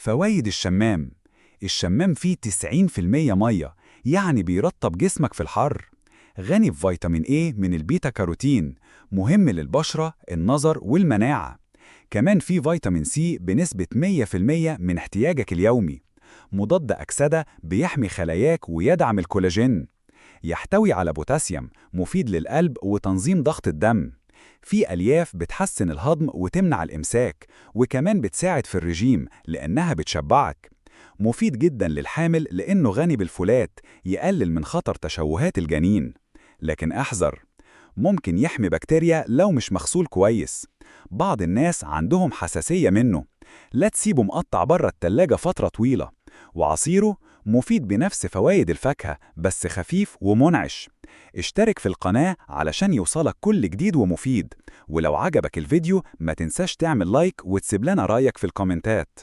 فوايد الشمام: الشمام فيه 90% مية، يعني بيرطب جسمك في الحر. غني بفيتامين A من البيتا كاروتين، مهم للبشرة، النظر والمناعة. كمان فيه فيتامين C بنسبة 100% من احتياجك اليومي. مضاد أكسدة بيحمي خلاياك ويدعم الكولاجين. يحتوي على بوتاسيوم مفيد للقلب وتنظيم ضغط الدم. في ألياف بتحسن الهضم وتمنع الإمساك، وكمان بتساعد في الرجيم لأنها بتشبعك. مفيد جدا للحامل لأنه غني بالفولات، يقلل من خطر تشوهات الجنين. لكن احذر، ممكن يحمي بكتيريا لو مش مغسول كويس. بعض الناس عندهم حساسية منه. لا تسيبه مقطع بره التلاجة فترة طويلة. وعصيره مفيد بنفس فوايد الفاكهة، بس خفيف ومنعش. اشترك في القناة علشان يوصلك كل جديد ومفيد، ولو عجبك الفيديو ما تنساش تعمل like وتسيب لنا رأيك في الكومنتات.